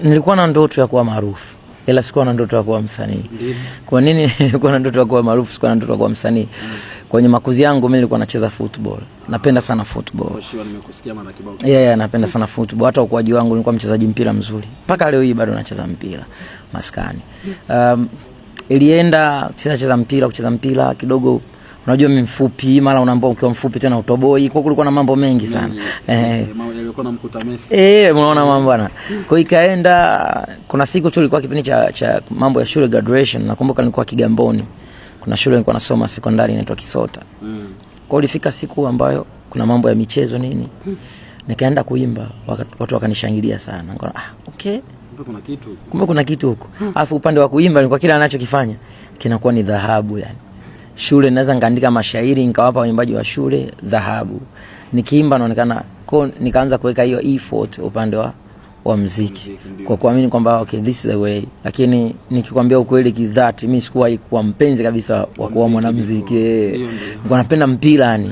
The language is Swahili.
Nilikuwa na ndoto ya kuwa maarufu ila sikuwa na ndoto ya kuwa msanii. Kwa nini nilikuwa na ndoto ya kuwa maarufu, sikuwa na ndoto ya kuwa msanii? Kwenye makuzi yangu mimi nilikuwa nacheza football. Napenda sana football. Nimekusikia mara kibao. Yeah, napenda sana football. Hata ukuaji wangu nilikuwa mchezaji mpira mzuri. Mpaka leo hii bado nacheza mpira maskani. Ilienda kucheza cheza mpira, kucheza mpira kidogo, unajua mimi mfupi, mara unaambiwa ukiwa mfupi tena utoboi. Kwa kulikuwa na mambo mengi sana. Yalikuwa namkuta Messi. Unaona mambo bwana. Kwa hiyo ikaenda, kuna siku tu ilikuwa kipindi cha mambo ya shule graduation, nakumbuka nilikuwa Kigamboni. Kuna shule nilikuwa nasoma sekondari inaitwa Kisota. Kwa hiyo ilifika siku ambayo kuna mambo ya michezo nini. Nikaenda kuimba, watu wakanishangilia sana. Nikaona ah, okay. Kumbe kuna kitu. Kumbe kuna kitu huko. Alafu upande wa kuimba nilikuwa kila anachokifanya kinakuwa ni dhahabu yani. Shule naweza nikaandika mashairi nikawapa waimbaji wa shule dhahabu. Nikiimba naonekana kwa, nikaanza kuweka hiyo effort upande wa muziki kwa kuamini kwamba okay, this is the way. Lakini nikikwambia ukweli kidhati, mimi sikuwahi kuwa mpenzi kabisa wa kuwa mwanamuziki. Nilikuwa napenda mpira yani.